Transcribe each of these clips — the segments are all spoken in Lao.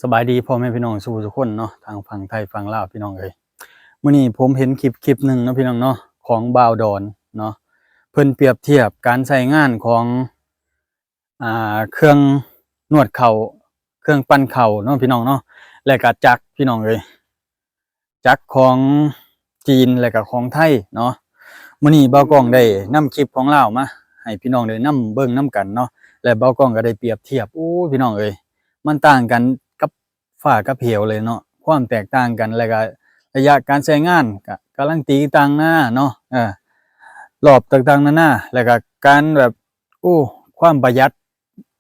ສະບາຍດີພໍ່ແມ່ພີ່ນ້ອງສູ່ທຸກຄົນເນາະ ທັງຝັ່ງໄທຝັ່ງລາວ ພີ່ນ້ອງເອີຍ. ມື້ນີ້ຜົມເຫັນຄລິບຄລິບໜຶ່ງເນາະ ພີ່ນ້ອງເນາະ ຂອງບ່າວດອນເນາະ ເພິ່ນປຽບທຽບການໃຊ້ງານຂອງ ອ່າ ເຄື່ອງນວດເຂົ້າ ເຄື່ອງປັ່ນເຂົ້າເນາະ ພີ່ນ້ອງເນາະ ແລະກະຈັກ ພີ່ນ້ອງເອີຍ ຈັກຂອງຈີນ ແລະກະຂອງໄທເນາະ. ມື້ນີ້ບ່າວກ້ອງໄດ້ນຳຄລິບຂອງລາວມາໃຫ້ພີ່ນ້ອງໄດ້ນຳເບິ່ງນຳກັນເນາະ ແລະບ່າວກ້ອງກໍໄດ້ປຽບທຽບ ໂອ້ ພີ່ນ້ອງເອີຍ ມັນຕ່າງກັນກັບຟ້າກັບເຫວເລີຍເນາະ ຄວາມແຕກຕ່າງກັນ ແລະກະໄລຍະການໃຊ້ງານ ກະກາຣັນຕີຕ່າງໆນານາເນາະ ເອີ ລອບຕ່າງໆນານາ ແລະກະການແບບ ໂອ້ ຄວາມປະຢັດ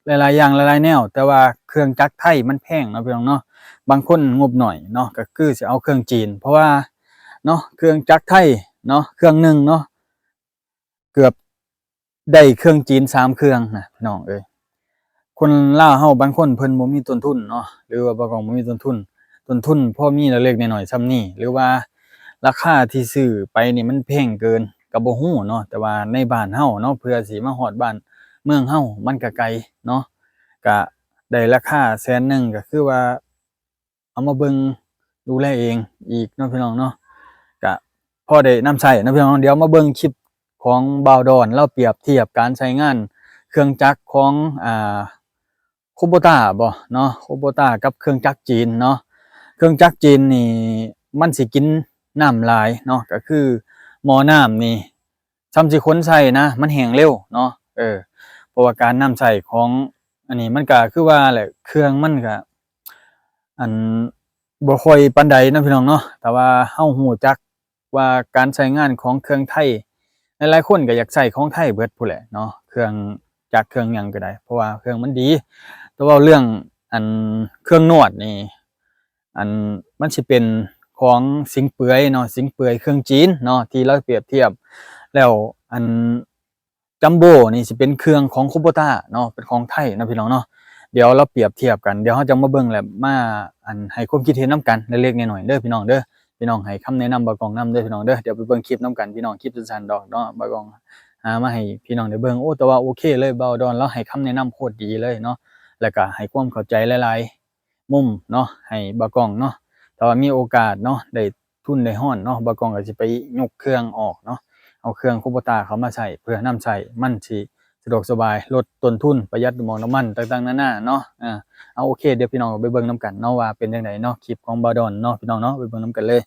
ຫຼາຍໆຢ່າງຫຼາຍໆແນວ ແຕ່ວ່າເຄື່ອງຈັກໄທມັນແພງເນາະ ພີ່ນ້ອງເນາະ. ບາງຄົນງົບໜ້ອຍເນາະ ກໍຄືຊິເອົາເຄື່ອງຈີນ ເພາະວ່າເນາະ ເຄື່ອງຈັກໄທເນາະ ເຄື່ອງໜຶ່ງເນາະ ເກືອບໄດ້ເຄື່ອງຈີນສາມເຄື່ອງນະ ພີ່ນ້ອງເອີຍ. ຄົນລາວເຮົາບາງຄົນເພິ່ນບໍ່ມີຕົ້ນທຶນເນາະ ຫຼືວ່າບ່າວກ້ອງບໍ່ມີຕົ້ນທຶນ ຕົ້ນທຶນພໍມີເລັກໆນ້ອຍໆສ່ຳນີ້ ຫຼືວ່າລາຄາທີ່ຊື້ໄປນີ້ມັນແພງເກີນ ກໍບໍ່ຮູ້ເນາະ. ແຕ່ວ່າໃນບ້ານເຮົາເນາະ ເພື່ອຊິມາຮອດບ້ານເມືອງເຮົາ ມັນກໍໄກເນາະ ກະໄດ້ລາຄາແສນໜຶ່ງ ກໍຄືວ່າເອົາມາເບິ່ງດູແລເອງອີກເນາະ ພີ່ນ້ອງເນາະ ກະພໍໄດ້ນຳໃຊ້ເນາະ ພີ່ນ້ອງເນາະ. ດຽວມາເບິ່ງຄລິບຂອງບ່າວດອນ ລາວປຽບທຽບການໃຊ້ງານເຄື່ອງຈັກຂອງ ອ່າ ຄູໂບຕ້າບໍເນາະ ຄູໂບຕ້າກັບເຄື່ອງຈັກຈີນເນາະ. ເຄື່ອງຈັກຈີນນີ້ມັນຊິກິນນ້ຳຫຼາຍເນາະ ກໍຄືໝໍ້ນ້ຳນີ້ ສ່ຳຊິຂົນໃສ່ນະ ມັນແຫ້ງເລັວເນາະ ເອີ ເພາະວ່າການນຳໃຊ້ຂອງອັນນີ້ ມັນກະຄືວ່າແຫຼະ ເຄື່ອງມັນກະ ອັນ ບໍ່ຄ່ອຍປານໃດເນາະ ພີ່ນ້ອງເນາະ. ແຕ່ວ່າເຮົາຮູ້ຈັກວ່າການໃຊ້ງານຂອງເຄື່ອງໄທ ຫຼາຍໆຄົນກໍຢາກໃຊ້ຂອງໄທເບິດພຸ້ນແຫຼະເນາະ ເຄື່ອງຈັກເຄື່ອງຫຍັງກໍໄດ້ ເພາະວ່າເຄື່ອງມັນດີ. ແຕ່ເວົ້າເລື່ອງ ອັນ ເຄື່ອງນວດນີ້ ອັນ ມັນຊິເປັນຂອງສິງເປືອຍເນາະ ສິງເປືອຍເຄື່ອງຈີນເນາະ ທີ່ລາວປຽບທຽບ ແລ້ວ ອັນ ຈັມໂບ້ນີ້ຊິເປັນເຄື່ອງຂອງຄູໂບຕ້າເນາະ ເປັນຂອງໄທເນາະ ພີ່ນ້ອງເນາະ. ດຽວລາວປຽບທຽບກັນ ດຽວເຮົາຈະມາເບິ່ງ ແລະ ມາ ອັນ ໃຫ້ຄວາມຄິດເຫັນນຳກັນເລັກໆນ້ອຍໆເດີ ພີ່ນ້ອງເດີ. ພີ່ນ້ອງໃຫ້ຄຳແນະນຳບ່າວກ້ອງນຳເດີ ພີ່ນ້ອງເດີ. ດຽວໄປເບິ່ງຄລິບນຳກັນ ພີ່ນ້ອງ ຄລິບສັ້ນໆດອກເນາະ ບ່າວກ້ອງຫາມາໃຫ້ພີ່ນ້ອງໄດ້ເບິ່ງ. ໂອ້ ແຕ່ວ່າໂອເຄເລີຍ ບ່າວດອນລາວໃຫ້ຄຳແນະນຳໂຄດດີເລີຍເນາະ ແລ້ວກໍໃຫ້ຄວາມເຂົ້າໃຈຫຼາຍໆ ມຸມເນາະ ໃຫ້ບ່າວກ້ອງເນາະ. ຖ້າວ່າມີໂອກາດເນາະ ໄດ້ທຸນໄດ້ຮອນເນາະ ບ່າວກ້ອງກໍຊິໄປຍົກເຄື່ອງອອກເນາະ ເອົາເຄື່ອງຄູໂບຕ້າເຂົ້າມາໃຊ້ ເພື່ອນຳໃຊ້ ມັນຊິສະດວກສະບາຍ ລົດຕົ້ນທຶນ ປະຢັດໝອກນ້ຳມັນຕ່າງໆນານາເນາະ. ເອົາ ໂອເຄ ດຽວພີ່ນ້ອງໄປເບິ່ງນຳກັນເນາະ ວ່າເປັນຈັ່ງໃດເນາະ ຄລິບຂອງບ່າວດອນເນາະ ພີ່ນ້ອງເນາະ ໄປເບິ່ງນຳກັນເລີຍ.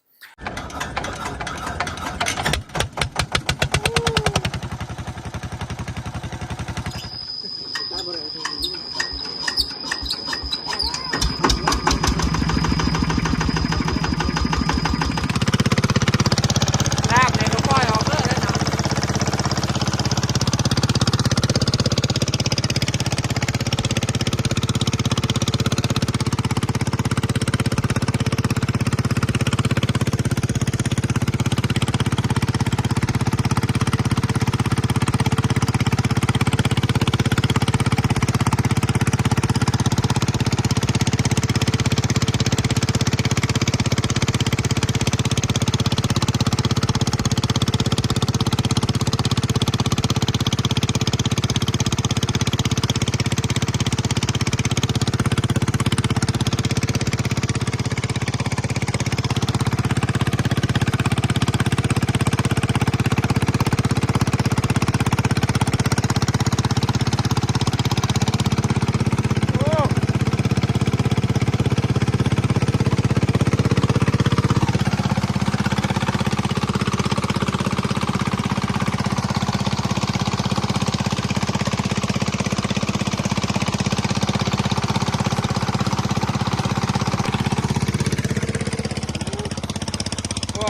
ໂອ້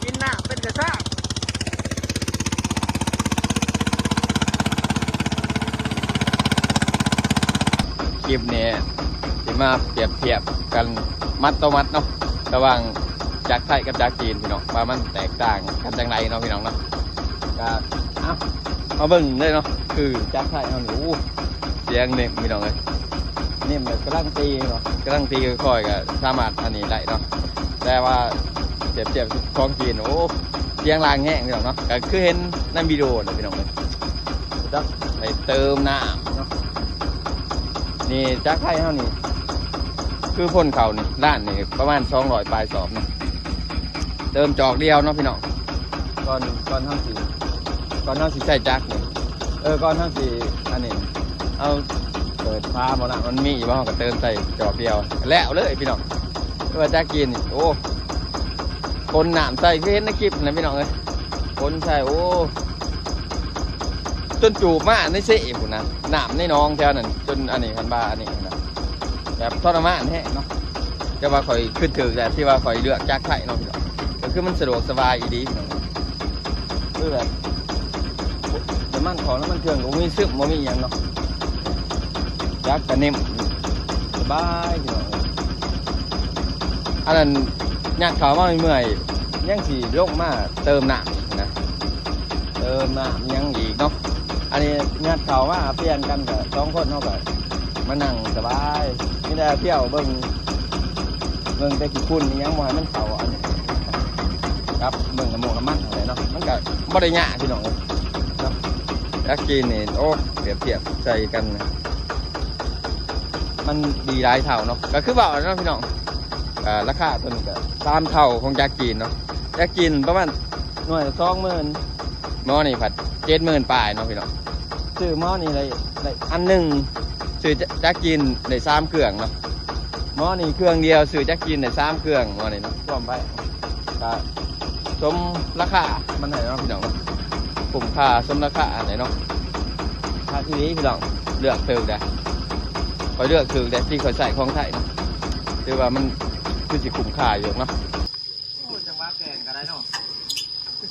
ກິນນ້ຳເປັນກະຊາບ. ຄລິບນີ້ຊິມາປຽບທຽບກັນໝັດຕໍ່ໝັດເນາະ ລະຫວ່າງຈັກໄທກັບຈັກຈີນ ພີ່ນ້ອງ ວ່າມັນແຕກຕ່າງກັນຈັ່ງໃດເນາະ ພີ່ນ້ອງເນາະ. ກະ ເອົາ ມາເບິ່ງເລີຍເນາະ ຄືຈັກໄທເຮົານີ້ ໂອ້ ສຽງເໜັ້ນ ພີ່ນ້ອງເອີຍ ເໜັ້ນແບບກຳລັງຕີເນາະ ກຳລັງຕີຄ່ອຍໆ ກໍສາມາດອັນນີ້ໄດ້ເນາະ. ແຕ່ວ່າ ທຽບ ທຽບຂອງຈີນ ໂອ້ ສຽງລາງແຮງ ພີ່ນ້ອງເນາະ ກໍຄືເຫັນໃນວິດີໂອແຫຼະ ພີ່ນ້ອງເອີຍ ຈັກໄປເຕີມນ້ຳເນາະ. ນີ້ຈັກໄທເຮົານີ້ ຄືຄົນເຂົ້ານີ້ ລ້ານນີ້ປະມານສອງຮ້ອຍປາຍສອບເນາະ ເຕີມຈອກດຽວເນາະພີ່ນ້ອງ. ກ່ອນ ກ່ອນເຮົາຊິ ກ່ອນເຮົາຊິໃຊ້ຈັກນີ້ ເອີ ກ່ອນເຮົາຊິອັນນີ້ ເຮົາເປີດຝາໝໍ້ນ້ຳ ມັນມີຢູ່ບໍ່ ເຮົາກໍເຕີມໃສ່ຈອກດຽວ ແລ້ວເລີຍພີ່ນ້ອງ. ຄືວ່າຈັກຈີນນີ້ ໂອ້ ຂົນນ້ຳໃສ່ ຄືເຫັນໃນຄລິບຫັ້ນແຫຼະພີ່ນ້ອງເອີຍ ຂົນໃສ່ ໂອ້ ຈົນຈູບມາໃນເຊພຸ້ນນະ ນ້ຳໃນໜອງແຖວນັ້ນ ຈົນອັນນີ້ ຄັນວ່າອັນນີ້ນະ ແບບທໍລະມານແຮງເນາະ. ແຕ່ວ່າຂ້ອຍຄິດຖືກແຫຼະ ທີ່ວ່າຂ້ອຍເລືອກຈັກໄທເນາະພີ່ນ້ອງ ກໍຄືມັນສະດວກສະບາຍອີ່ຫຼີພີ່ນ້ອງ. ຄືແບບ ນ້ຳມັນຂອງ ນ້ຳມັນເຄື່ອງກໍບໍ່ມີຊຶມ ບໍ່ມີຫຍັງເນາະ ຈັກກະເນັ່ມ ສະບາຍພີ່ນ້ອງ. ອັນນັ້ນ ຍັດເຂົ້າມາເມື່ອຍໆ ຍັງຊິລົງມາເຕີມນ້ຳອີກນະ ເຕີມນ້ຳຫຍັງອີກເນາະ. ອັນນີ້ຍັດເຂົ້າມາປ່ຽນກັນ ກໍສອງຄົນເຮົາກໍມານັ່ງສະບາຍ ມີແຕ່ພຽວເບິ່ງ ເບິ່ງແຕ່ຂີ້ຝຸ່ນອີຫຍັງ ບໍ່ໃຫ້ມັນເຂົ້າອັນນີ້ ກັບເບິ່ງນ້ຳມັນ ນ້ຳມັນຫັ້ນແຫຼະເນາະ. ມັນກໍບໍ່ໄດ້ຍາກພີ່ນ້ອງເອີຍເນາະ. ຈັກຈີນນີ້ ໂອ້ ປຽບທຽບໃສ່ກັນນະ ມັນດີຫຼາຍເທົ່າເນາະ. ກໍຄືເວົ້າເນາະພີ່ນ້ອງ ອ່າ ລາຄາຕົວນີ້ກໍສາມເທົ່າຂອງຈັກຈີນເນາະ. ຈັກຈີນປະມານໜ່ວຍລະສອງໝື່ນ ໝໍ້ນີ້ພັດເຈັດໝື່ນປາຍເນາະພີ່ນ້ອງ. ຊື້ໝໍ້ນີ້ໄດ້ ໄດ້ອັນໜຶ່ງ ຊື້ຈາກຈີນໄດ້ສາມເຄື່ອງເນາະ. ໝໍ້ນີ້ເຄື່ອງດຽວ ຊື້ຈາກຈີນໄດ້ສາມເຄື່ອງ ໝໍ້ນີ້ເນາະ. ລວມໄປກໍສົມລາຄາມັນໃຫ້ເນາະພີ່ນ້ອງເນາະ ຄຸ້ມຄ່າສົມລາຄາຫັ້ນແຫຼະເນາະ. ຄັກອີ່ຫຼີພີ່ນ້ອງ ເລືອກຖືກເດ້ ຂ້ອຍເລືອກຖືກເດ້ ທີ່ຂ້ອຍໃຊ້ຂອງໄທເນາະ ຖືວ່າມັນຄືຊິຄຸ້ມຄ່າຢູ່ເນາະ. ໂອ້ ຈັງຫວະແກ່ນກໍໄດ້ເນາະ.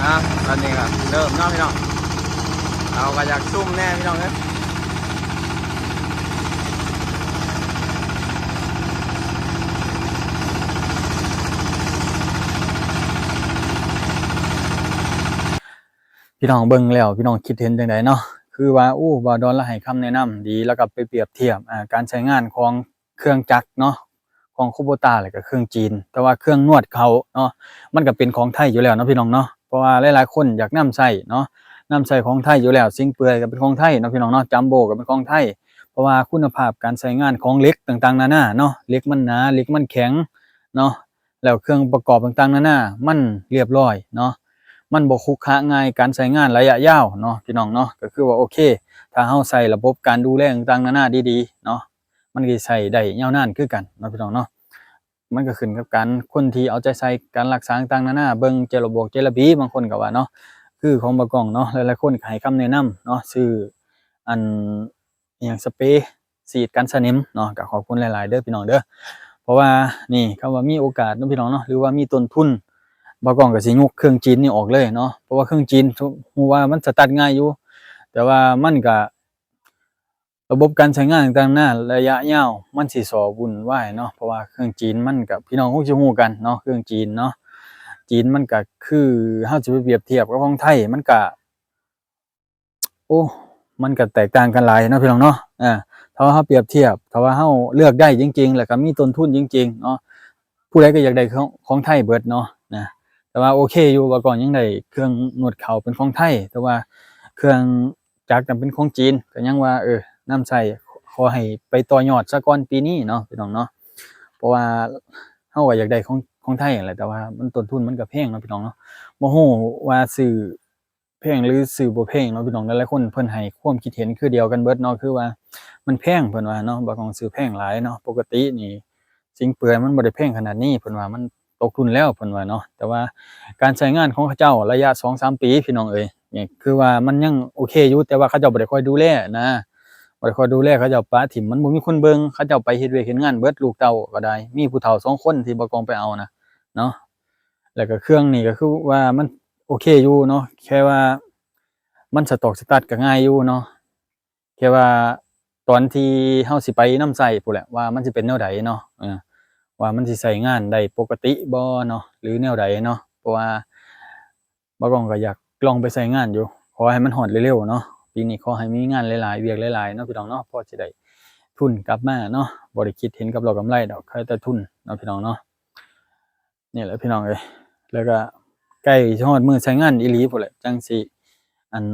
ອ່າ ຕອນນີ້ກໍເລີ່ມເນາະພີ່ນ້ອງ ເຮົາກໍຢາກຊຸ່ມແດ່ພີ່ນ້ອງເອີຍ. ພີ່ນ້ອງເບິ່ງແລ້ວ ພີ່ນ້ອງຄິດເຫັນຈັ່ງໃດເນາະ? ຄືວ່າ ໂອ້ ບ່າວດອນລະໃຫ້ຄຳແນະນຳດີ ລະກະໄປປຽບທຽບ ອ່າ ການໃຊ້ງານຂອງເຄື່ອງຈັກເນາະ ຂອງຄູໂບຕາ ແລະກະເຄື່ອງຈີນ. ແຕ່ວ່າເຄື່ອງນວດເຂົ້າເນາະ ມັນກະເປັນຂອງໄທຢູ່ແລ້ວເນາະ ພີ່ນ້ອງເນາະ. ເພາະວ່າຫຼາຍໆຄົນຢາກນຳໃຊ້ເນາະ ນຳໃຊ້ຂອງໄທຢູ່ແລ້ວ ຊິງເປືອຍກໍເປັນຂອງໄທເນາະ ພີ່ນ້ອງເນາະ ຈຳໂບ້ກໍເປັນຂອງໄທ. ເພາະວ່າຄຸນນະພາບການໃຊ້ງານຂອງເຫຼັກຕ່າງໆນານາເນາະ ເຫຼັກມັນໜາ ເຫຼັກມັນແຂງເນາະ ແລ້ວເຄື່ອງປະກອບຕ່າງໆນານາ ມັນລຽບລ້ອຍເນາະ ມັນບໍ່ຂຸຂະງ່າຍ ການໃຊ້ງານໄລຍະຍາວເນາະ ພີ່ນ້ອງເນາະ. ກໍຄືວ່າໂອເຄ ຖ້າເຮົາໃຊ້ລະບົບການດູແລຕ່າງໆນານາດີໆເນາະ ມັນກໍໃຊ້ໄດ້ຍາວນານຄືກັນເນາະ ພີ່ນ້ອງເນາະ. ມັນກໍຂຶ້ນກັບການ ຄົນທີ່ເອົາໃຈໃສ່ການລັກສາຕ່າງໆນານາ ເບິ່ງເຈລະບົກເຈລະບີ ບາງຄົນກໍວ່າເນາະ ຄືຂອງບ່າວກ້ອງເນາະ ຫຼາຍໆຄົນກໍໃຫ້ຄຳແນະນຳເນາະ ຊື້ອັນ ອີ່ຫຍັງ ສະເປສີດກັນສະໜິມເນາະ. ກໍຂອບຄຸນຫຼາຍໆເດີພີ່ນ້ອງເດີ ເພາະວ່ານີ້ ຄຳວ່າມີໂອກາດເນາະ ພີ່ນ້ອງເນາະ ຫຼືວ່າມີຕົ້ນທຶນ ບ່າວກ້ອງກໍຊິຍົກເຄື່ອງຈີນນີ້ອອກເລີຍເນາະ. ເພາະວ່າເຄື່ອງຈີນ ຮູ້ວ່າມັນສະຕັດງ່າຍຢູ່ ແຕ່ວ່າມັນກໍ ລະບົບການໃຊ້ງານຕ່າງໆນານາ ໄລຍະຍາວມັນຊິສໍວຸ່ນວາຍເນາະ ເພາະວ່າເຄື່ອງຈີນມັນກະ ພີ່ນ້ອງຄົງຊິຮູ້ກັນເນາະ ເຄື່ອງຈີນເນາະ ຈີນມັນກະຄື ເຮົາຊິໄປປຽບທຽບກັບຂອງໄທ ມັນກະ ໂອ້ ມັນກະແຕກຕ່າງກັນຫຼາຍເນາະ ພີ່ນ້ອງເນາະ. ເອີ ຖ້າວ່າເຮົາປຽບທຽບ ຖ້າວ່າເຮົາເລືອກໄດ້ຈິງໆ ແລ້ວກະມີຕົ້ນທຶນຈິງໆເນາະ ຜູ້ໃດກໍຢາກໄດ້ຂອງ ຂອງໄທເບິດເນາະນະ. ແຕ່ວ່າໂອເຄຢູ່ ບ່າວກ້ອງຍັງໄດ້ເຄື່ອງນວດເຂົ້າເປັນຂອງໄທ ແຕ່ວ່າເຄື່ອງ ຈັກນຳເປັນຂອງຈີນ ກໍຍັງວ່າ ເອີ ນຳໃຊ້ ຂໍໃຫ້ໄປຕໍ່ຍອດສາກ່ອນປີນີ້ເນາະ ພີ່ນ້ອງເນາະ. ເພາະວ່າເຮົາກໍຢາກໄດ້ຂອງ ຂອງໄທຫັ້ນແຫຼະ ແຕ່ວ່າມັນ ຕົ້ນທຶນມັນກໍແພງເນາະ ພີ່ນ້ອງເນາະ. ບໍ່ຮູ້ວ່າຊື້ແພງ ຫຼື ຊື້ບໍ່ແພງເນາະ ພີ່ນ້ອງ. ຫຼາຍໆຄົນເພິ່ນໃຫ້ຄວາມຄິດເຫັນຄືດຽວກັນເບິດເນາະ ຄືວ່າມັນແພງ ເພິ່ນວ່າເນາະ ບ່າວກ້ອງຊື້ແພງຫຼາຍເນາະ. ປົກກະຕິນີ້ ຊິງເປືອຍມັນບໍ່ໄດ້ແພງຂະໜາດນີ້ ເພິ່ນວ່າມັນຕົກທຶນແລ້ວ ເພິ່ນວ່າເນາະ. ແຕ່ວ່າການໃຊ້ງານຂອງເຂົາເຈົ້າໄລຍະສອງສາມປີ ພີ່ນ້ອງເອີຍ ນີ້ຄືວ່າມັນຍັງໂອເຄຢູ່ ແຕ່ວ່າເຂົາເຈົ້າບໍ່ໄດ້ຄອຍດູແລນະ ບໍ່ໄດ້ຄອຍດູແລ ເຂົາເຈົ້າປະຖິ້ມ ມັນບໍ່ມີຄົນເບິ່ງ ເຂົາເຈົ້າໄປເຮັດວຽກເຮັດງານເບິດ ລູກເຕົ້າກໍໄດ້ ມີຜູ້ເຖົ້າສອງຄົນທີ່ບ່າວກ້ອງໄປເອົານະເນາະ. ແລ້ວກໍເຄື່ອງນີ້ກໍຄືວ່າມັນໂອເຄຢູ່ເນາະ ແຄ່ວ່າມັນສະຕອກສະຕັດກໍງ່າຍຢູ່ເນາະ. ແຄ່ວ່າຕອນທີ່ເຮົາຊິໄປນຳໃຊ້ພຸ້ນແຫຼະ ວ່າມັນຊິເປັນແນວໃດເນາະ ເອີ ວ່າມັນຊິໃຊ້ງານໄດ້ປົກກະຕິບໍ່ເນາະ ຫຼືແນວໃດເນາະ. ເພາະວ່າບ່າວກ້ອງກໍຢາກລອງໄປໃຊ້ງານຢູ່ ຂໍໃຫ້ມັນຮອດເລັວໆເນາະ ປີນີ້ຂໍໃຫ້ມີງານຫຼາຍໆ ວຽກຫຼາຍໆເນາະ ພີ່ນ້ອງເນາະ ພໍຊິໄດ້ ທຶນກັບມາເນາະ ບໍ່ໄດ້ຄິດເຫັນກັບລາວກຳໄລດອກ ຂາຍແຕ່ທຶນເນາະພີ່ນ້ອງເນາະ. ນີ້ແຫຼະພີ່ນ້ອງເອີຍ ແລ້ວກໍໃກ້ຊິຮອດມື້ໃຊ້ງານອີ່ຫຼີພຸ້ນແຫຼະ ຈັ່ງຊິ ອັນ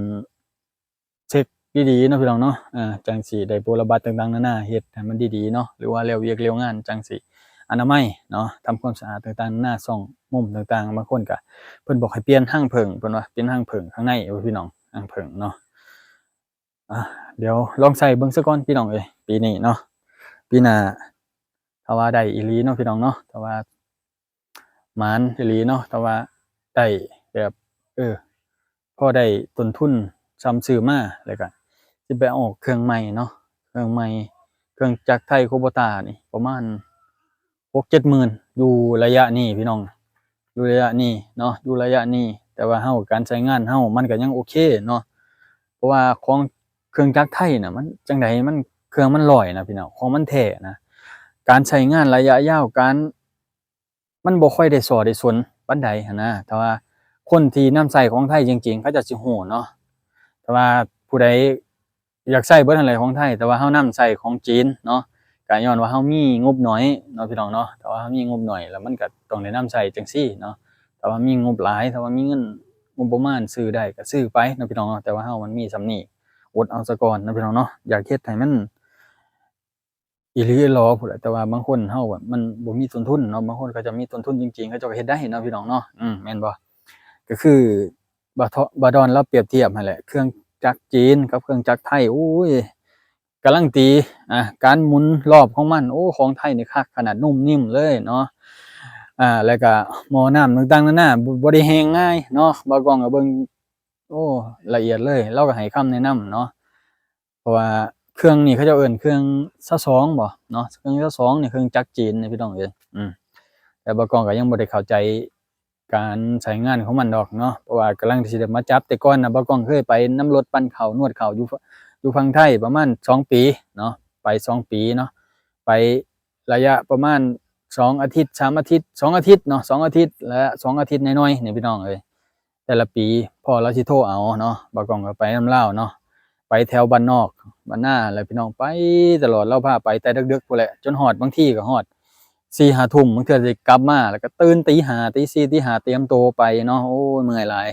ເຊັກດີໆເນາະພີ່ນ້ອງເນາະ ເອີ ຈັ່ງຊິໄດ້ໂປລະບັດຕ່າງໆນານາ ເຮັດໃຫ້ມັນດີໆເນາະ ຫຼືວ່າແລ້ວວຽກແລ້ວງານ ຈັ່ງຊິອະນາໄມເນາະ ທຳຄວາມສະອາດຕ່າງໆນານາ ຊ່ອງມຸມຕ່າງໆ. ບາງຄົນກໍເພິ່ນບອກໃຫ້ປ່ຽນຮັງເຜິ້ງ ເພິ່ນວ່າປ່ຽນຮັງເຜິ້ງຂ້າງໃນ ໂອ້ຍ ພີ່ນ້ອງ ຮັງເຜິ້ງເນາະ. ອ່າ ດຽວລອງໃສ່ເບິ່ງຊະກ່ອນພີ່ນ້ອງເອີຍ ປີນີ້ເນາະ ປີໜ້າ ຖ້າວ່າໄດ້ອີ່ຫຼີເນາະພີ່ນ້ອງເນາະ ຖ້າວ່າໝານອີ່ຫຼີເນາະ ຖ້າວ່າໄດ້ແບບ ເອີ ພໍໄດ້ຕົ້ນທຶນຊ່ຳຊື້ມາ ແລ້ວກະຊິໄປອອກເຄື່ອງໃໝ່ເນາະ ເຄື່ອງໃໝ່ ເຄື່ອງຈັກໄທໂຄໂບຕານີ້ປະມານຫົກເຈັດໝື່ນ ຢູ່ໄລຍະນີ້ພີ່ນ້ອງ ຢູ່ໄລຍະນີ້ເນາະ ຢູ່ໄລຍະນີ້. ແຕ່ວ່າເຮົາ ການໃຊ້ງານເຮົາມັນກໍຍັງໂອເຄເນາະ ເພາະວ່າຂອງເຄື່ອງຈັກໄທນະ ມັນຈັ່ງໃດ ມັນ ເຄື່ອງມັນລອຍນະພີ່ນ້ອງ ຂອງມັນແທ້ນະ ການໃຊ້ງານໄລຍະຍາວ ການ ມັນບໍ່ຄ່ອຍໄດ້ສໍ້ໄດ້ສົນປານໃດຫັ້ນນະ. ແຕ່ວ່າຄົນທີ່ນຳໃຊ້ຂອງໄທຈິງໆ ເຂົາເຈົ້າຊິຮູ້ເນາະ ແຕ່ວ່າຜູ້ໃດ ຢາກໃຊ້ເບິດຫັ້ນແຫຼະຂອງໄທ ແຕ່ວ່າເຮົານຳໃຊ້ຂອງຈີນເນາະ ກະຍ້ອນວ່າເຮົາມີງົບໜ້ອຍເນາະພີ່ນ້ອງເນາະ. ແຕ່ວ່າເຮົາມີງົບໜ້ອຍ ແລ້ວມັນກະຕ້ອງໄດ້ນຳໃຊ້ຈັ່ງຊີ້ເນາະ. ແຕ່ວ່າມີງົບຫຼາຍ ແຕ່ວ່າມີເງິນງົບປະມານຊື້ໄດ້ກະຊື້ໄປເນາະພີ່ນ້ອງເນາະ. ແຕ່ວ່າເຮົາມັນມີສ່ຳນີ້ ອົດເອົາສາກ່ອນເນາະພີ່ນ້ອງເນາະ. ຢາກເຮັດໃຫ້ມັນອີ່ຫຼີອີ່ຫຼໍພຸ້ນແຫຼະ ແຕ່ວ່າບາງຄົນເຮົາແບບມັນບໍ່ມີຕົ້ນທຶນເນາະ. ບາງຄົນເຂົາເຈົ້າມີຕົ້ນທຶນຈິງໆ ເຂົາເຈົ້າກະເຮັດໄດ້ເນາະພີ່ນ້ອງເນາະ. ອືມ ແມ່ນບໍ່? ກະຄື ບ່າວ ບ່າວດອນລາວປຽບທຽບຫັ້ນແຫຼະ ເຄື່ອງຈັກຈີນກັບເຄື່ອງຈັກໄທ ໂອ້ຍ ກາລັນຕີ ອ່າ ການໝູນລອບຂອງມັນ ໂອ້ ຂອງໄທນີ້ຄັກຂະໜາດ ນຸ້ມນິ້ມເລີຍເນາະ. ອ່າ ແລ້ວກະໝໍ້ນ້ຳຕ່າງໆນານາ ບໍ່ ບໍ່ໄດ້ແຫ້ງງ່າຍເນາະ. ບ່າວກ້ອງກະເບິ່ງ ໂອ້ ລະອຽດເລີຍ ລາວກະໃຫ້ຄຳແນະນຳເນາະ. ເພາະວ່າເຄື່ອງນີ້ເຂົາເຈົ້າເອີ້ນເຄື່ອງຊາວສອງບໍເນາະ ເຄື່ອງຊາວສອງນີ້ ເຄື່ອງຈັກຈີນນີ້ພີ່ນ້ອງເອີຍ. ອືມ ແຕ່ບ່າວກ້ອງກະຍັງບໍ່ໄດ້ເຂົ້າໃຈ ການໃຊ້ງານຂອງມັນດອກເນາະ ເພາະວ່າກຳລັງຊິໄດ້ມາຈັບ. ແຕ່ກ່ອນນະ ບ່າວກ້ອງເຄີຍໄປນຳລົດປັ່ນເຂົ້າ ນວດເຂົ້າຢູ່ ຢູ່ຝັ່ງໄທປະມານສອງປີເນາະ ໄປສອງປີເນາະ ໄປໄລຍະປະມານສອງອາທິດ ສາມອາທິດ ສອງອາທິດເນາະ ສອງອາທິດ ແລະ ສອງອາທິດໜ້ອຍໆນີ້ພີ່ນ້ອງເອີຍ. ແຕ່ລະປີພໍ່ລາວຊິໂທເອົາເນາະ ບ່າວກ້ອງກະໄປນຳລາວເນາະ ໄປແຖວບ້ານນອກບ້ານນາແຫຼະພີ່ນ້ອງ ໄປຕະຫຼອດ ລາວພາໄປແຕ່ເດິກໆພຸ້ນແຫຼະ ຈົນຮອດ ບາງທີກະຮອດສີ່ຫ້າທຸ່ມ ບາງເທື່ອຊິກັບມາ ແລ້ວກະຕື່ນຕີຫ້າ ຕີສີ່ ຕີຫ້າ ຕຽມໂຕໄປເນາະ. ໂອ້ຍ ເມື່ອຍຫຼາຍ.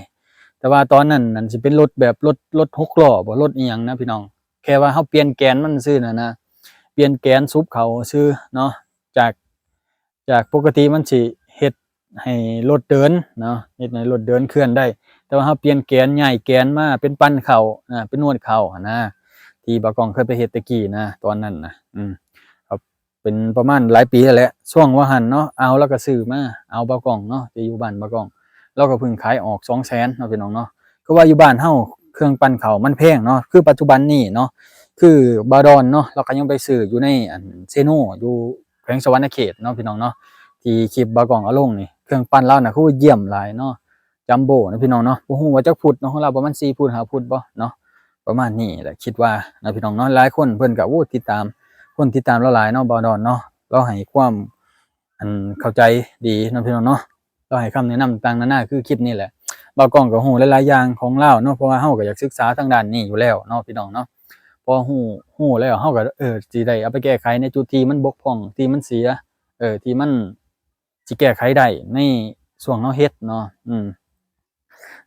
ແຕ່ວ່າຕອນນັ້ນນັ້ນຊິເປັນລົດແບບ ລົດ ລົດຫົກລໍ້ບໍ ລົດອີ່ຫຍັງນະພີ່ນ້ອງ ແຄ່ວ່າເຮົາປ່ຽນແກນມັນຊື່ນັ້ນນະ ປ່ຽນແກນຊຸບເຂົ້າຊື່ເນາະ. ຈາກ ຈາກປົກກະຕິມັນຊິເຮັດໃຫ້ລົດເດີນເນາະ ເຮັດໃຫ້ລົດເດີນເຄື່ອນໄດ້ ແຕ່ວ່າເຮົາປ່ຽນແກນ ຍ້າຍແກນມາເປັນປັ່ນເຂົ້າ ອ່າ ເປັນນວດເຂົ້າຫັ້ນນະ ທີ່ບ່າວກ້ອງເຄີຍໄປເຮັດແຕ່ກີ້ນະ ຕອນນັ້ນນະ. ອືມ ເປັນປະມານຫຼາຍປີແລ້ວແຫຼະ ຊ່ວງວ່າຫັ້ນເນາະ ອາວ ລາວກະຊື້ມາ ອາວ ບ່າວກ້ອງເນາະ ທີ່ຢູ່ບ້ານບ່າວກ້ອງ ລາວກະເພິ່ງຂາຍອອກສອງແສນເນາະພີ່ນ້ອງເນາະ. ຄືວ່າຢູ່ບ້ານເຮົາເຄື່ອງປັ່ນເຂົ້າມັນແພງເນາະ ຄືປັດຈຸບັນນີ້ເນາະ ຄືບ່າວດອນເນາະ ລາວກະຍັງໄປຊື້ຢູ່ໃນ ອັນ ເຊໂນ ຢູ່ແຂວງສະຫວັນນະເຂດເນາະພີ່ນ້ອງເນາະ ທີ່ຄລິບບ່າວກ້ອງເອົາລົງນີ້ ເຄື່ອງປັ່ນລາວນະ ຄືວ່າຢ້ຽມຫຼາຍເນາະ ຈັມໂບ້ເນາະພີ່ນ້ອງເນາະ. ບໍ່ຮູ້ວ່າຈັກຟຸດເນາະ ຂອງລາວປະມານສີ່ຟຸດ ຫ້າຟຸດບໍເນາະ ປະມານນີ້ແຫຼະ ຄິດວ່າເນາະພີ່ນ້ອງເນາະ. ຫຼາຍຄົນເພິ່ນກະ ໂອ້ ຕິດຕາມ ຄົນຕິດຕາມລາວຫຼາຍເນາະ ບ່າວດອນເນາະ ລາວໃຫ້ຄວາມ ອັນ ເຂົ້າໃຈດີເນາະພີ່ນ້ອງເນາະ ລາວໃຫ້ຄຳແນະນຳຕ່າງໆນານາ ຄືຄລິບນີ້ແຫຼະ. ບ່າວກ້ອງກະຮູ້ຫຼາຍໆຢ່າງຂອງລາວເນາະ ເພາະວ່າເຮົາກະຢາກສຶກສາທາງດ້ານນີ້ຢູ່ແລ້ວເນາະພີ່ນ້ອງເນາະ. ພໍຮູ້ ຮູ້ແລ້ວເຮົາກະ ເອີ ຊິໄດ້ເອົາໄປແກ້ໄຂໃນຈຸດທີ່ມັນບົກຜ່ອງ ທີ່ມັນເສຍ ເອີ ທີ່ມັນຊິແກ້ໄຂໄດ້ໃນຊ່ວງເຮົາເຮັດເນາະ. ອືມ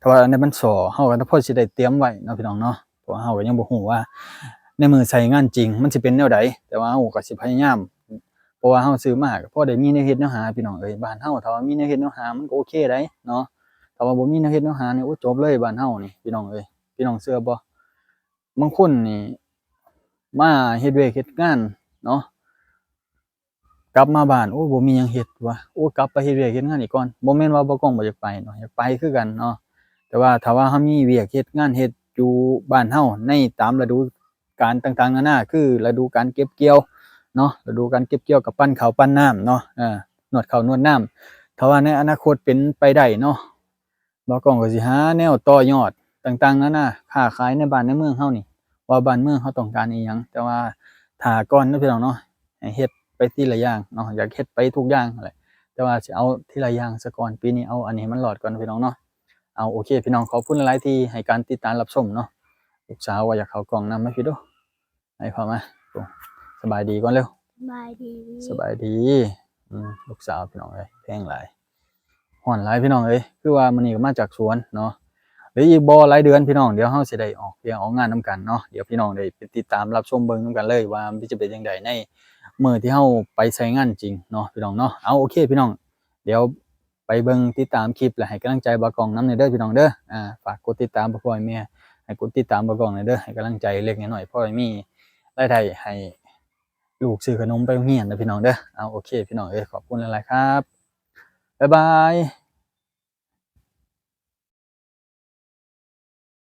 ຖ້າວ່າອັນໃດມັນສໍ້ ເຮົາກະພໍຊິໄດ້ຕຽມໄວ້ເນາະພີ່ນ້ອງເນາະ ເພາະວ່າເຮົາກະຍັງບໍ່ຮູ້ວ່າໃນມື້ໃຊ້ງານຈິງມັນຊິເປັນແນວໃດ. ແຕ່ວ່າເຮົາກະຊິພະຍາຍາມ ເພາະວ່າເຮົາຊື້ມາກະພໍໄດ້ມີແນວເຮັດແນວຫາພີ່ນ້ອງເອີຍ. ບ້ານເຮົາຖ້າວ່າມີແນວເຮັດແນວຫາມັນກະໂອເຄໃດ໋ເນາະ ຖ້າວ່າບໍ່ມີແນວເຮັດແນວຫານີ້ ໂອ້ ຈົບເລີຍບ້ານເຮົານີ້ພີ່ນ້ອງເອີຍ. ພີ່ນ້ອງເຊື່ອບໍ່ ບາງຄົນນີ້ມາເຮັດວຽກເຮັດງານເນາະ ກັບມາບ້ານ ໂອ້ ບໍ່ມີຫຍັງເຮັດວ່າ ໂອ້ ກັບໄປເຮັດວຽກເຮັດງານອີກກ່ອນ. ບໍ່ແມ່ນວ່າບ່າວກ້ອງບໍ່ຢາກໄປເນາະ ຢາກໄປຄືກັນເນາະ ແຕ່ວ່າຖ້າວ່າເຮົາມີວຽກເຮັດງານເຮັດຢູ່ບ້ານເຮົາ ໃນຕາມລະດູການຕ່າງໆນານາ ຄືລະດູການເກັບກ່ຽວເນາະ ລະດູການເກັບກ່ຽວກະປັ່ນເຂົ້າປັ່ນນ້ຳເນາະ ເອີ ນວດເຂົ້ານວດນ້ຳ. ຖ້າວ່າໃນອະນາຄົດເປັນໄປໄດ້ເນາະ ບ່າວກ້ອງກະຊິຫາແນວຕໍ່ຍອດຕ່າງໆນານາ ຄ້າຂາຍໃນບ້ານໃນເມືອງເຮົານີ້ ວ່າບ້ານເມືອງເຮົາຕ້ອງການອີ່ຫຍັງ. ແຕ່ວ່າຖ້າກ່ອນເນາະພີ່ນ້ອງເນາະ ໃຫ້ເຮັດໄປທີລະຢ່າງເນາະ ຢາກເຮັດໄປທຸກຢ່າງຫັ້ນແຫຼະ ແຕ່ວ່າຊິເອົາທີລະຢ່າງສາກ່ອນ ປີນີ້ເອົາອັນນີ້ໃຫ້ມັນລອດກ່ອນພີ່ນ້ອງເນາະ. ເອົາ ໂອເຄພີ່ນ້ອງ ຂອບຄຸນຫຼາຍໆທີ່ໃຫ້ການຕິດຕາມຮັບຊົມເນາະ. ລູກສາວວ່າຢາກເຂົ້າກ້ອງນຳ ມາພີ້ດູ ໃຫ້ເຂົ້າມາ. ສະບາຍດີກ່ອນເລັວ. ສະບາຍດີ. ສະບາຍດີ. ອືມ ລູກສາວພີ່ນ້ອງເອີຍ ແພງຫຼາຍ ຮ້ອນຫຼາຍພີ່ນ້ອງເອີຍ. ຄືວ່າມື້ນີ້ກໍມາຈາກສວນເນາະ ເຫຼືອອີກບໍ່ຫຼາຍເດືອນພີ່ນ້ອງ ດຽວເຮົາຊິໄດ້ອອກວຽກອອກງານນຳກັນເນາະ. ດຽວພີ່ນ້ອງໄດ້ໄປຕິດຕາມຮັບຊົມເບິ່ງນຳກັນເລີຍວ່າມັນຈະເປັນຈັ່ງໃດໃນມື້ທີ່ເຮົາໄປໃຊ້ງານຈິງເນາະພີ່ນ້ອງເນາະ. ເອົາ ໂອເຄພີ່ນ້ອງ ດຽວໄປເບິ່ງຕິດຕາມຄລິບ ແລະ ໃຫ້ກຳລັງໃຈບ່າວກ້ອງນຳແດ່ເດີພີ່ນ້ອງເດີ. ອາ ຝາກກົດຕິດຕາມພໍ່ແມ່ ໃຫ້ກົດຕິດຕາມບ່າວກ້ອງແດ່ເດີ ໃຫ້ກຳລັງໃຈເລັກໆນ້ອຍໆ ພໍໄດ້ມີລາຍໄດ້ໃຫ້ລູກຊື້ຂະໜົມໄປໂຮງຮຽນນະພີ່ນ້ອງເດີ. ເອົາ ໂອເຄພີ່ນ້ອງເອີຍ ຂອບຄຸນຫຼາຍໆ ຄັບ ບາຍບາຍ.